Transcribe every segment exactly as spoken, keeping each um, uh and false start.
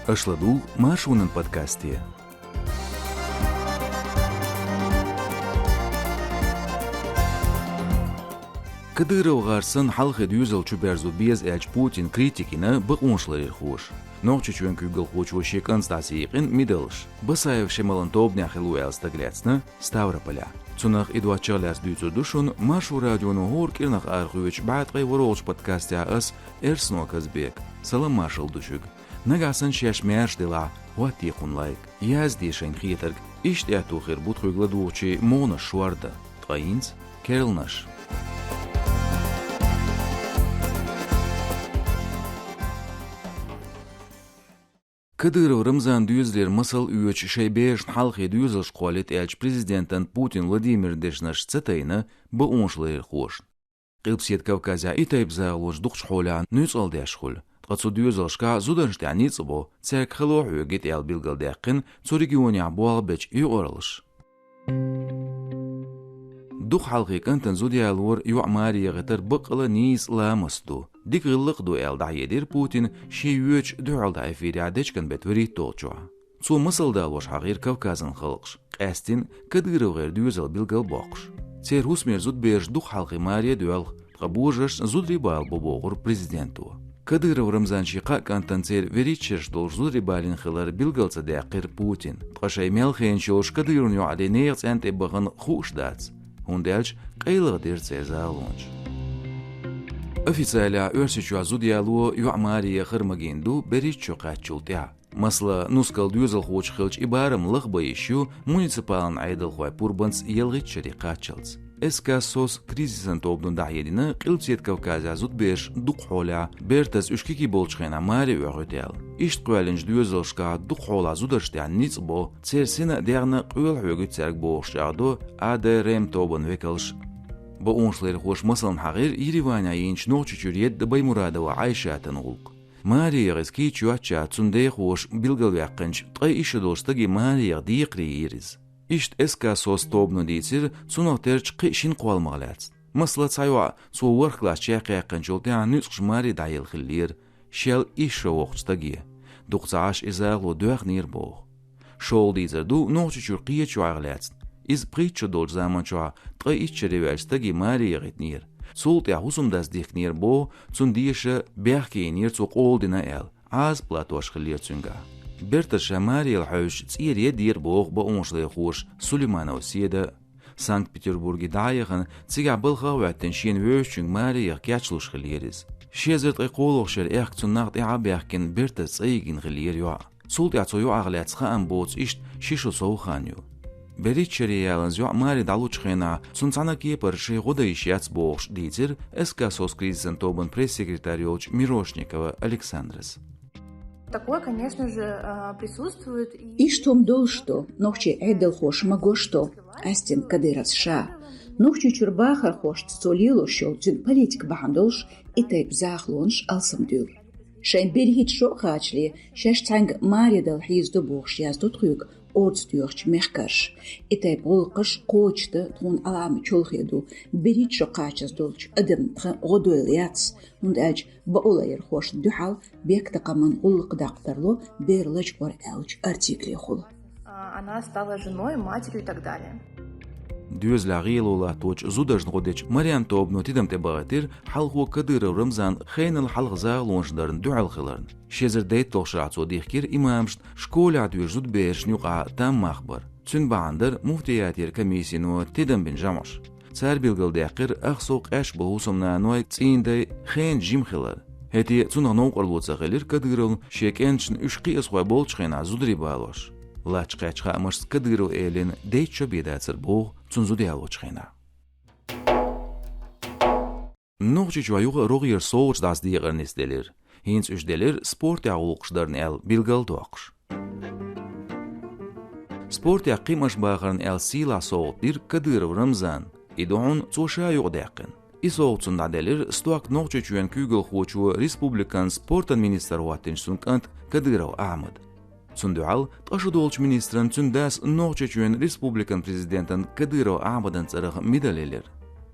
Аша ладугӀу Маршонан подкасте. Кадыров гӀар санна хьалхе доьзал чуберзо беза аьлча Путина критика йина бакъонашларъярхоша. Нохчийчоьнан куьйгалхочо шен кӀанца дӀасийкъина мидалш. Басаев Шемалан тобанехь хилла ву аьлла стаг лаьцна Ставрополехь. Цунах а, и доцчух а лаьцна дуьйцур ду шуна Маршо радионо хӀора кӀирнах арахоьцучу бӀе ткъе ворхӀалгӀачу подкастехь ас, Эрсано Казбека. Салам-маршалла ду шуьга. Нагахь санна шаьш маьрша делахь, хӀоттае кхунна лайк. Язде шайна хетарг, иштта аьтту хир бу тхоьга ладугӀучийн могӀанаш шордан. Ткъа хӀинца керланаш. Кадыров Рамзанан доьзалера масал оьцуш шайн берашна хьалхе доьзалш кхоллийта аьлча президентан Путин Владимиран дешнаш ца тайна бакъонашларъярхошна. Къилбаседа Кавказехь и тайпа захалонаш дукхачу хьолехь нуьцкъала деш хуьлу, ткъа цу доьзалшкахь зударшна тӀехь ницкъ бо, цаьрга хало хьоьгуьйту аьлла билгалдаьккхина цу регионехь болх бечу юкъараллаша. Дукха хьалхе кӀантана зуда ялор, йоӀ маре яхийтар баккъала а нийса ламаст ду, дика гӀиллакх а ду аьлла дӀахьедира Путина шен йоьдучу дуьххьал дӀа эфирехь дечкен беттан вуьрхӀитталгӀачохь. Цо масал далош хьахийра Кавказан халкъаш, къаьсттина КадыровгӀеран доьзал билгал а боккхуш. Церан хӀусамера зудабераш дукха хьалхе маре а доьлху, ткъа божаршна зударий бала бо бохура президенто. Кадыров Рамзанан шен кхаа кӀантана церан вуьрхӀитта шераш долуш зударий балийна хилар билгал ца даьккхира Путина. Ткъа шайн мел хенаш йолуш Кадыровн йоӀарий нехан цӀенна тӀе бахана хууш дац, хӀунда аьлча къайлаха дира церан захалонаш. Официалехь Оьрсийчохь зуда яло, йоӀ маре яхар магийна ду берхӀитта шо кхаьчначул тӀаьхьа. Масала, нускал доьзалхочух хилча и барам лаха бан йиш ю муниципалан Ӏедалхойн пурбанца ялхитта шаре кхаччалц. СК «СОС» кризисан тобано дӀахьедина Къилбаседа Кавказехь зудабераш дукха хьолехь, бертаца уьш кегий болчу хенахь маре оьхуьйту аьлла. Иштта кхоьллинчу доьзалшкахь дукха хьолахь зударшна тӀехь ницкъ бо, церан сина а, дегӀна а къоьлла хьоьгуьйту цаьрга бохуш чӀагӀдо АДРМ тобанан векалша. Бакъонашларъярхоша масална хьахийра Ереванехь йинчу Нохчийчуьра едда Баймурадова Ӏайшатан гӀуллакх. Маре яха иза кийча йоццушехь, цуьнан дехоша билгалваьккхинчу ткъе исс шо долчу стаге маре яха декхаре йийра иза. Иштта СК «СОС» тобано дийцира цунах терчу кхин а шина кхолламах лаьцна. Масала, цхьа йоӀ, цо ворхӀ класс чекхъяьккхинчул тӀаьхьа нуьцкъаш маре дӀаелла хиллера шел исс шо воккхачу стаге. Дукха ца Ӏаш и захало доьхнера боху. ШолгӀа дийцар ду Нохчийчуьра кхечу йоӀах лаьцна. Иза пхийтта шо долчу заманчохь ткъе итт шаре ваьллачу стаге маре яхийтинера. Цул тӀаьхьа хӀусамдас дихкинера боху, цунна деша бехке йинера цо къола дина аьлла, Ӏазап латтош хиллера цуьнгахь. Бертаца ша маре яла хьаьвзича цӀера еддера боху бакъонашларъярхоша Сулейманова Седа. Санкт-Петербурге дӀа а яхана, цигахь балхах а хӀоьттина шена вевзачуьнга маре яха кечлуш хиллера иза. Ши эзар ткъе кхоалгӀачу шеран аьхка цунна нах тӀаьхьа а баьхкина, бертаца цӀа йигна хиллера йоӀ. Цул тӀаьхьа цу йоӀах лаьцна хаам боцу иштта ши шо сов хан ю. БерхӀитта шаре яланза йоӀ маре дӀалучу хенахь, цунна цхьана а кепара шайн гӀо дан йиш яц бохуш дийцира СК «СОС» кризисан тобанан пресс-секретарь йолчу Мирошникова Александрас. Такое, конечно же, э, присутствует и... Иштта хӀума долуш ду, нохчийн Ӏедалхоша магош ду, къаьсттина Кадыровс ша. Нохчийчуьра бахархошца цо лелош йолу цуьнан политика бахьана долуш и тайпа захалонаш алсамдуьйлу. Шайн берхӀитта шо а кхачале, шаьш цхьаьнга маре дала хьийзадо бохуш яздо тхоьга орца доьхучу мехкарша. И тайпа гӀуллакхаш кхочушдан тхуна Ӏаламат чолхе ду, берхӀитта шо кхачаза долчу адамна тхан гӀо дойла яц, хӀунда аьлча бакъонашларъярхошна дуьхьал бехктакхаман гӀуллакх даккха тарло бер лачкъор аьллачу артиклехула. А, она стала женой, матерью и так далее. Доьзалехь гӀело латточу зударшна гӀо дечу Марем тобано тидам тӀе бахийтира хьалхо Кадыров Рамзанан хенал хьалха захалонаш дарна дуьхьал хиларна. Ши эзар дейтталгӀачу шарахь цо дихкира имамашна школехь доьжу зудаберашна юкъахь там мах бар. Цуьнан бахьана дара муфтиятера комиссино тидам бина жамӀаш. Цара билгалдаьккхира ах сов къаьш болу хӀусамнаной, цӀийнан дай хенан жима хилар. ХӀетте а цунах новкъарло ца хилира Кадыровна шен кӀенташна уьш кхиазхой болчу хенахь зударий балош. Латтачу кхаьччу хаамашца Кадыров элина дейтта шо бен дацара боху цунна зуда ялочу хенахь. Нохчийчохь юха а рогӀера совгӀаташ дӀасадекъар нисделира. ХӀинца уьш делира спортехь гӀуллакхаш дарна аьлла билгал а доккхуш. Спортехь кхиамаш бахарна аьлла сийлахь совгӀат дира Кадыров Рамзана. И ду хьуна цо ша юкъадаьккхина. И совгӀат цунна дӀаделира стохка Нохчийчоьнан куьйгалхочо республикан спортан министр хӀоттийначу цуьнан кӀанта Кадыров Ахьмада. Цунна дуьхьал ткъа шо долчу министран цуьнан дас Нохчийчоьнан республикан президентан Кадыров Ахьмадан цӀарах медаль елира.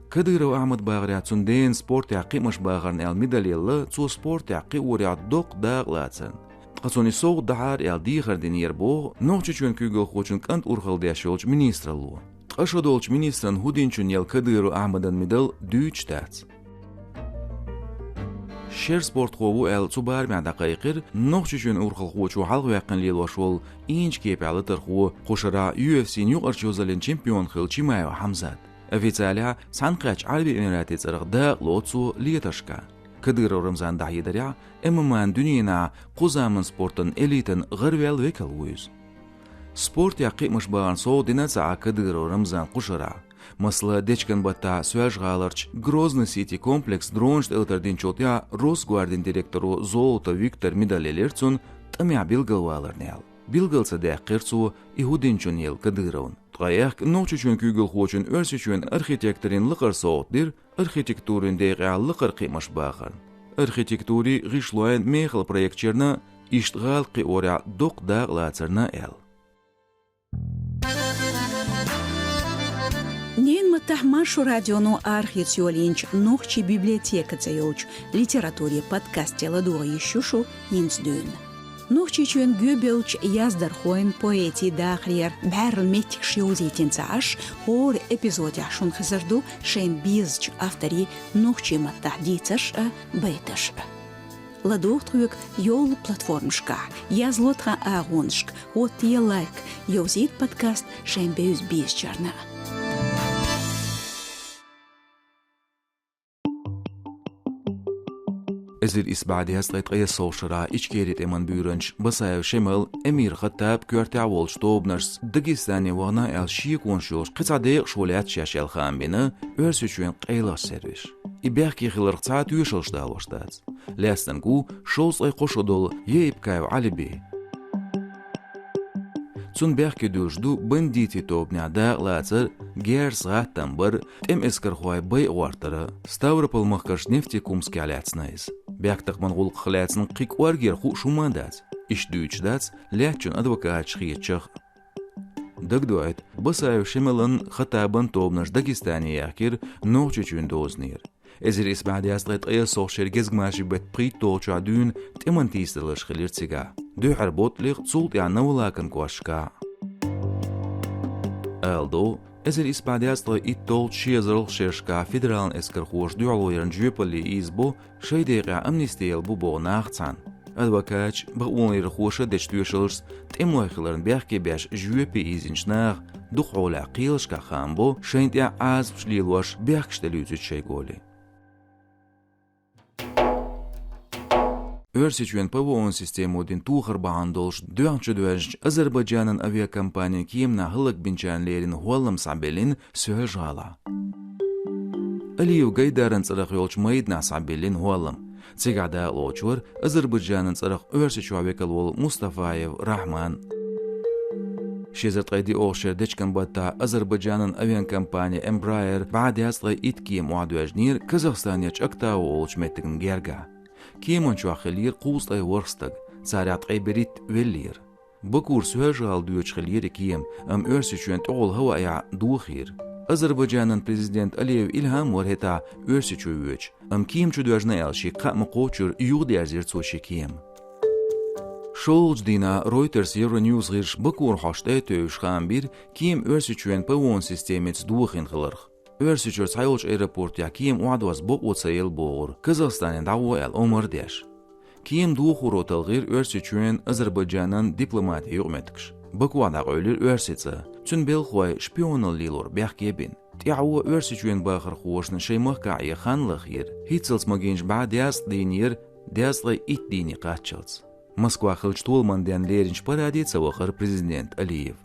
Кадыров Ахьмада бахарехь, цуьнан дена спортехь кхиамаш бахарна аьлла медаль елла, цо спортехь кхиорехь доккха дакъа лацарна. Ткъа цунна и совгӀат дахьара аьлла дехар динера боху Нохчийчоьнан куьйгалхочун кӀант урхалла деш йолчу министралло. Ткъа шо долчу министран хӀу динчунна елла Кадыров Ахьмадан медаль дуьйцуш дац. Шер спортхо ву аьлла цу барамехь дӀакхайкхира Нохчийчоьнан урхалхочо хьалхаваьккхина лелош волу ийначу кепехь латархо, кху шарахь U F C-н юкъарчу йозаллин чемпион хилла Чимаев Хьамзат. Официалехь Цхьаьнакхеттачу Ӏаьрбийн Эмиратийн цӀарах дакъалоцу цо летаршка. Кадыров Рамзана дӀахьедарехь, М М А-н дуьненахь кху заманан спортан элитан гӀараваьлла векал ву иза. Спортехь кхиамаш бахарна совгӀат дина ца Ӏа Кадыров Рамзана кху шарахь. Масала, дечкен баттахь Соьлжа-ГӀаларчу Грозный Сити комплекс дронашна тӀелатар динчул тӀаьхьа Росгвардин директоро Золотов Виктора медаль елира цунна тӀамехь билгалваларна аьлла. Билгал ца даьккхира цо и хӀу динчунна елла Кадыровна. Ткъа аьхка Нохчийчоьнан куьйгалхочунна Оьрсийчоьнан архитекторийн лакхара совгӀат дира архитектурин декъехь лакхара кхиамаш бахарна. Архитектурин, гӀишлойн, мехала проекташ ярна, иштта гӀала кхиорехь доккха дакъа лацарна аьлла. Ненан маттахь Маршо радионо арахеца йолийначу «Нохчийн библиотека» цӀе йолчу литературин подкасте ладогӀа йиш ю шу хӀинца дуьйна. Нохчийчоьнан гӀоьбеллачу яздархойн, поэтийн дахарера бӀаьрла меттигаш йовзийтина ца Ӏаш, хӀора эпизодехь шуна хезар ду шайна безачу авторийн нохчийн маттахь дийцарш а, байташ а. ЛадогӀа тхоьга йолу платформашкахь, язло тхан агӀонашка, хӀоттае лайк, йовзийта подкаст шайн бевза-безачарна. Эзар исс бӀе дезткъе ткъайоьсналгӀачу шарахь Ичкерин тӀеман буьйранча Басаев Шемал, Эмир Хаттаб коьртехь волчу тобанашца Дагестане вахана аьлла шеконаш йолуш кхин цхьа декъашхо лаьцна шаьш аьлла хаам бина Оьрсийчоьнан къайлахчу сервисаша. И бехке хиларх цхьа а тоьшаллаш далош дац. Лаьцнарг ву шовзткъе кхо шо долу Яипкаев Ӏалиби. Цунна бехке дуьллуш ду бандитийн тобанехь дакъалацар, герзаца гӀаттам бар, тӀеман эскархойн байа гӀортар, Ставрополь-махкарчу Нефтекумскехь лаьцна иза. Бехктакхаман гӀуллакхах лаьцна кхин кӀоргера хууш хӀума а дац. Иштта дуьйцуш дац лаьцначун адвокаташа хетачех. Дагадоуьйту, Басаев Шемалан, Хаттабан тобанаш Дагестане яхкира Нохчийчоьнан дозанера. Эзар исс бӀе дезткъе ткъайоьсналгӀачу шеран гезгмашин беттан пхийтталгӀачохь дуьйна тӀеман тийсадаларш хилира цигахь, дуьххьара Ботлихе, цул тӀаьхьа Новолакан кӀошташкахь. Ала догӀу, эзар исс бӀе дезткъе итталгӀачу, ши эзаралгӀачу шерашкахь федералан эскархоша дуьхьало ярна жоьпалле ийзабо, шайн декъехь амнисти елла бу боху нах цхьаьна. Адвокаташа, бакъонан ларъярхоша дечу тоьшаллашца тӀемалой хиларна бехке беш жоьпе ийзинчу наха дукха хьолехь кхелашкахь хаам бо, шайна тӀехь Ӏазапаш лелош бехкаш тӀелуьйцуьйту шайн гули. Оьрсийчоьнан П В О-н системо дина тохар бахьана долуш доьхна чудоьжначу Азербайджанан авиакомпанин кеманахь хӀаллакбинчарна леррина хӀоллам схьабиллина Соьлжа-ГӀалахь. Алиев Гайдаран цӀарах йолчу майданахь схьабиллина хӀоллам. Цигахь дакъалоцуш вара Азербайджанан цӀарах Оьрсийчохь векал волу Мустафаев Рахьман. Ши эзар ткъе диъалгӀачу шеран дечкен баттахь Азербайджанан авиакомпани Embraer бӀе дезткъе итт кема охьадоьжнера Казахстанерчу Актау олучу меттигна гергахь. Кеман чохь хиллера кхузткъе ворхӀ стаг, царах ткъе берхӀитта веллера. Бакура Соьлжа-ГӀала доьдуш хиллера и кема, амма Оьрсийчоьнан тӀехула хӀаваъ яхь дохийра. Азербайджанан президент Алиев Ильхам вара хӀетахь Оьрсийчу воьдуш, амма кема чудоьжна аьлла шега кхаъ ма кхочура, юхадерзийра цо шен кема. ШолгӀачу дийнахь Reuters, Euronews гӀирсаша Бакура хьошт тӀе а тевжаш хаам бира, кема Оьрсийчоьнан П В О-н системица дохийна хиларх. Оьрсийчуьра цхьайолчу аэропортехь кема охьадосса бакъо ца елла бохура, Казахстане дӀагӀо аьлла омра а деш. Кема дохоро талхийра Оьрсийчоьнан, Азербайджанан дипломатин юкъаметтигаш. Бакух дӀакъевлира оьрсийн цӀа. Цуьнан белхалой шпионалла лелорах бехке бина. ТӀаьхьо Оьрсийчоьнан бахархошна шайн махкахь Ӏен хан лахийра. ХӀинццалц магийначу бӀе дезткъа дийнера дезткъе итт дийне кхаччалц. Москвахь хиллачу толаман денна леринчу параде ца вахара президент Алиев.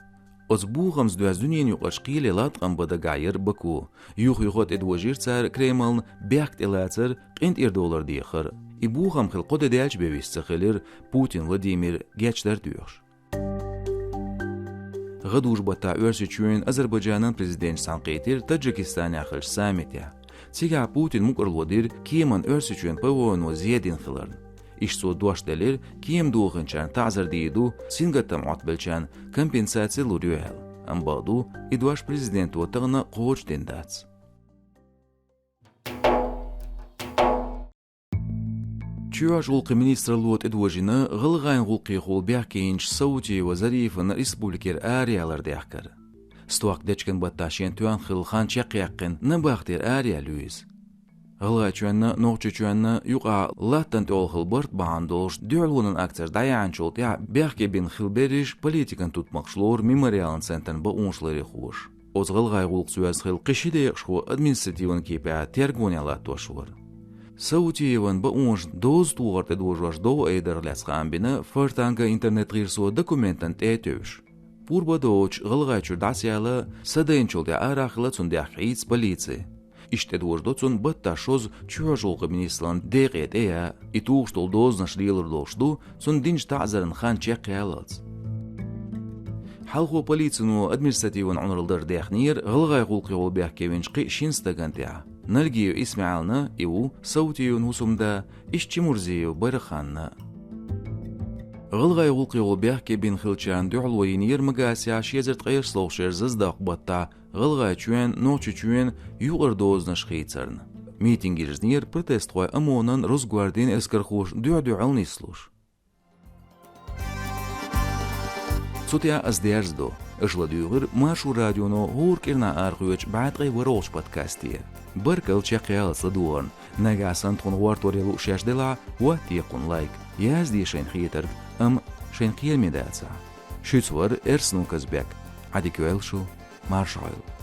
Оцу бохамца доьзна дуьненан юкъарчу кхеле латкъам бан дагахь яра Баку. Юх-юха а тӀедожийра цара Кремльна бехк тӀелацар, къинтӀера довлар дехар. И бохам хилла кхо де даьлча бен вист ца хилира Путин Владимир гечдар а доьхуш. ГӀадужу баттахь Оьрсийчоьнан, Азербайджанан президенташ цхьаьнакхийтира Таджикистанехь хиллачу саммитехь. Цигахь Путина мукӀарло дира кеман Оьрсийчоьнан П В О-но зе дина хиларна. Иштта цо дош делира, кема дохийначарна таӀзар дийр ду, сингаттам Ӏоттабеллачарна компенсаци лур ю аьлла. Амма бакъ ду, и дош президенто тахана кхочушдина дац. Чоьхьарчу гӀулакхийн министралло тӀедожийна гӀалгӀайн гӀулакхехула бехке йинчу Саутиева Зарифан республикера араяла дехкар. Стохка дечкен баттахь шен тоьхна хилла хан чекхъяьккхина набахтера араяьлла ю иза. ГӀалгӀайчоьнна, Нохчийчоьнна юкъахь латтана тӀехула хилла барт бахьана долуш дуьхьалонан акцеш дӀаяьхьначул тӀаьхьа бехке бина хилла берриш политикан тутмакхаш лору Мемориалан центран бакъонаш ларъярхоша. Оцу гӀалгӀайн гӀуллакхца йоьзна хилла кхин ши декъашхо административан кепехь тергонехь латтош вара. Саутиеван бакъонашна доза тохар тӀедожош дов айдарх лаьцна хаам бина «Фортанга» интернет-гӀирсо документан тӀе а тевжаш. Пурба доцуш ГӀалгӀайчуьра дӀасаяла, садайначул тӀаьхьа арахь хилла цунна дехка хьийца полици. Иштта тӀедожадо цунна баттахь шозза чоьхьарчу гӀулакхийн министраллин декъе тӀе яа. И тухуш долу дозанаш лелор долуш ду, цунна динчу таӀзаран хан чекхъяллалц. Хьалхо полицино административан Ӏуналла дар даьхнера гӀалгӀайн гӀуллакхехула бехке винчу кхин шина стагана тӀехь. Нальгиев ИсмаьӀилна, и ву Саутиеван хӀусамда, иштта Чимурзиев Байраханна. ГӀалгӀайн гӀуллакхехула бехке бина хиллачарна дуьхьало йинера Магасехь ши эзар ткъе шолгӀачу шеран зазадоккху баттахь ГӀалгӀайчоьнан, Нохчийчоьнан юкъара дозанаш хийцарна. Митинг йирзнера протестхойн ОМОН-ан, Росгвардин эскархоша дуьхь-дуьхьал нислуш. Цу тӀехь ас дерзадо. Аша ладуьйгӀира Маршо радионо хӀора кӀирнахь арахоьцучу бӀе ткъе ворхӀалгӀачу подкасте. Баркалла чекхъяллалц ладогӀарна. Нагахь санна тхуна гӀортор ян лууш шаьш делахь, хӀоттае кхунна лайк, язде шайна хетарг, амма шайна кхераме дацахь. Шуьца вара Эрсанов Казбек. Ӏадика йойла шу, марша Ӏойла.